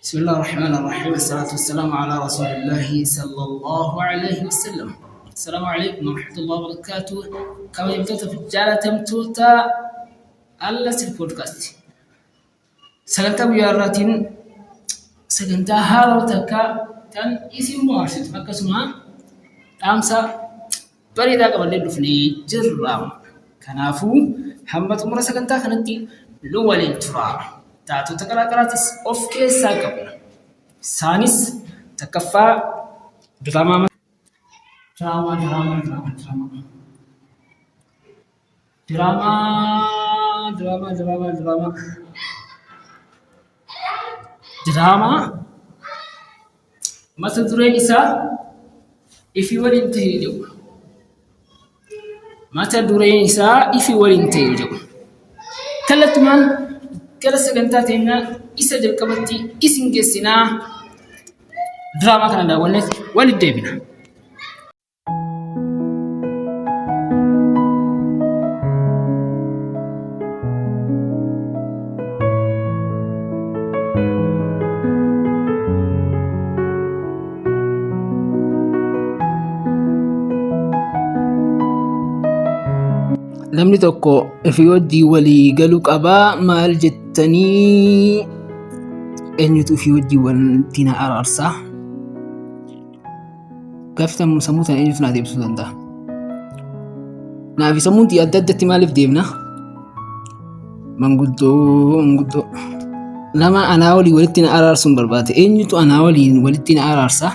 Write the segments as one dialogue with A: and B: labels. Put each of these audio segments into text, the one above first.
A: بسم الله الرحمن الرحيم، الصلاة والسلام على رسول الله صلى الله عليه وسلم. السلام عليكم ورحمة الله وبركاته. Kabajamtoota fi jaalatamtoota Allasir Podcast. Sagantaa guyyaa har'aatiin sagantaa haaraa takka tan isin bohaarsitu akkasuma dhaamsa bareedaa qabannee dhufnee jirra. Kanaafuu hamma xumura sagantaa kanatti nu waliin turaa. Taatota garaa garaatis of keessaa qabna. Isaanis takkaffaa diraamaa diraamaa diraamaa diraamaa diraamaa diraamaa diraamaa diraamaa diraamaa mata dureen isaa ifii waliin ta'e jedhu. Mata dureen isaa ifii waliin ta'e jedhu. Kallattumaan gara sagantaa teenyaa isa jalqabatti isin geessinaa, diraamaa kana daawwannees walitti deebina. Namni tokko ifii wajjin walii galuu qabaa maal jettanii, eenyutu ifii wajjin walitti na araarsaa? Gaaffii sammuu tana eenyutu naa deebisuu danda'a? Naafi sammuun tiyya adda addatti maaliif deemna? Manguddoo, manguddoo. Nama anaa waliin walitti na araarsuun barbaade. Eenyutu anaa waliin walitti na araarsa?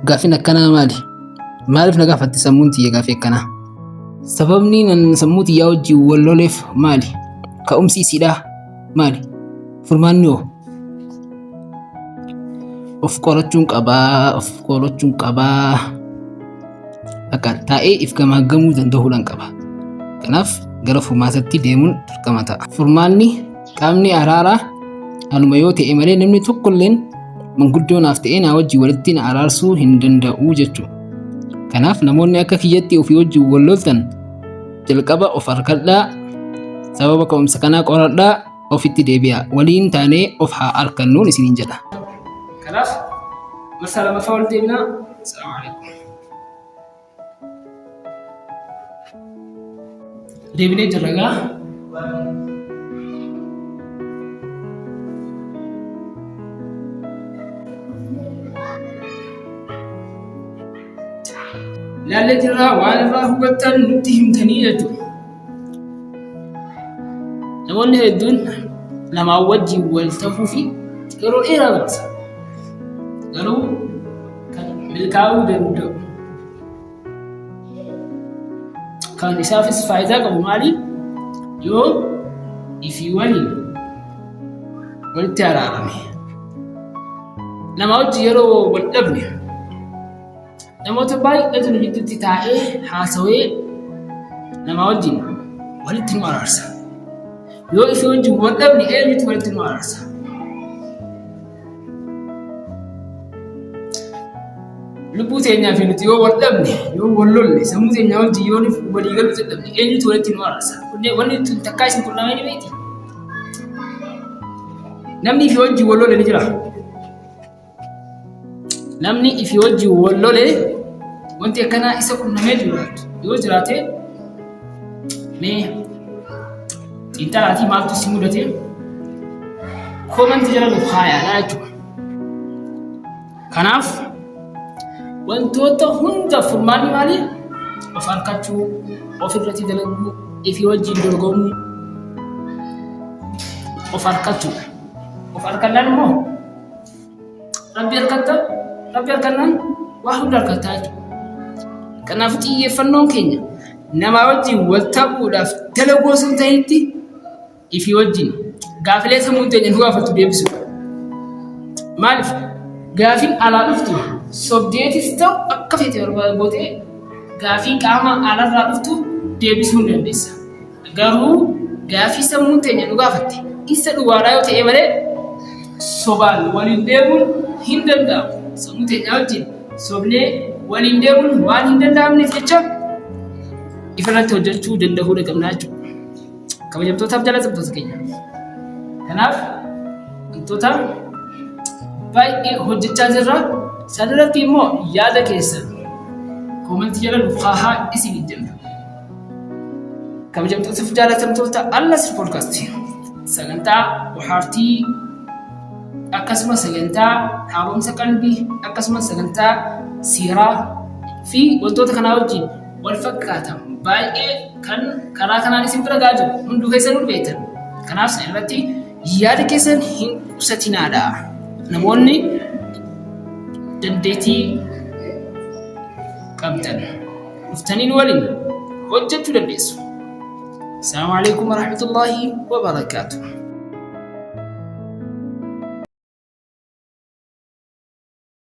A: Gaaffiin akkanaa maali? Maaliif na gaafatti sammuun tiyya gaaffii akkanaa? Sababni nan sammuu tiyyaa wajjin wal loleef maali? Ka'umsi isiidhaa maali? Furmaanni hoo? Of qorachuun qabaa, of qorachuun qabaa. Akka taa'ee if gamaaggamuu danda'uudhaan qaba. Kanaaf gara furmaatatti deemuun dirqama ta'a. Furmaanni qaamni araaraa anuma yoo ta'e malee namni tokkolleen manguddoo naaf ta'ee naa wajjin walitti na araarsuu hin danda'u jechuudha. Kanaaf namoonni akka kiyyatti ofii wajjin wal loltan jalqaba of harkadhaa, sababa ka'umsa kanaa qoradhaa, ofitti deebi'aa. Waliin taanee of haa harkannuun isiniin jedha. Kanaaf marsaa lammaffaa walitti deebinaa. Salaamu alaikum. Deebinee jirra gaa. Ilaallee jirra, waan irraa hubattan nutti himtanii jechuudha. Namoonni hedduun namaa wajjin wal ta'uu fi yeroo dheeraa dabarsa. Garuu kan milkaa'uu danda'u kan isaafis faayidaa qabu maali? Yoo ifii waliin walitti araarame. Nama wajjin yeroo wal dhabne namoota baay'eetu nu gidduutti taa'ee haasawee nama wajjin walitti nu araarsa. Yoo ifii wajjin wal dhabne eenyutu walitti nu araarsa? Lubbuu teenyaa fi nuti yoo wal dhabne, yoo wal lolle, sammuu teenyaa wajjin yoo walii galuu dadhabne eenyutu walitti nu araarsa? Kunneen wanni tun takkaa isin qunnamee ni beekti? Namni ifii wajjin wal lole ni jira. Namni ifii wajjin wal lole wanti akkanaa isa qunnamee jiraatu yoo jiraate, mee xiinxalaatii maaltu si mudate comment jala nuuf kaayaadha jechuudha. Kanaaf wantoota hunda furmaanni maali? Of harkachuu, of irratti dalaguu, ifii wajjin dorgomuu, of harkachuudha. Of harkannaan immoo Rabbi harkatta, Rabbi harkannaan waa hunda harkattaa jechuudha. Kanaaf xiyyeeffannoon keenya namaa wajjin wal ta'uudhaaf dalaguu osoo hin ta'initti ifii wajjin gaafilee sammuun teenya nu gaafattu deebisuudha. Maaliif gaafiin alaa dhuftu sobdeetis ta'u akka feete barbaadee gaafii qaama alarraa dhuftu deebisuu hin dandeessa. Garuu gaafii sammuun teenya nu gaafatte isa dhugaadhaa yoo ta'e malee sobaan waliin deemuun hin danda'amu. Sammuu teenya wajjin sobnee waliin deemuun waan hin danda'amneef jecha ifirratti hojjechuu danda'uu qabna jechuudha. Kabajamtootaaf jaalatamtoota keenya. Kanaaf Wantoota baay'ee hojjechaa jirra. Sanirratti immoo yaada keessan koomentii jala nuuf kaahaa isiniin jenna. Kabajamtoota fi jaalatamtoota Alnas Podcast sagantaa bohaartii akkasumas sagantaa haaromsa qalbii akkasumas sagantaa siiraa fi wantoota kanaa wajjin wal fakkaatan baay'ee kan karaa kanaan isin bira gahaa jiru hunduu keessanuu ni beektan. Kanaaf sana irratti yaada keessan hin qusatinaadha. Namoonni dandeettii qabdan dhuftanii nu waliin hojjechuu dandeessu. Assalaamu alaikum warahmatullaahi wabarakaatuh.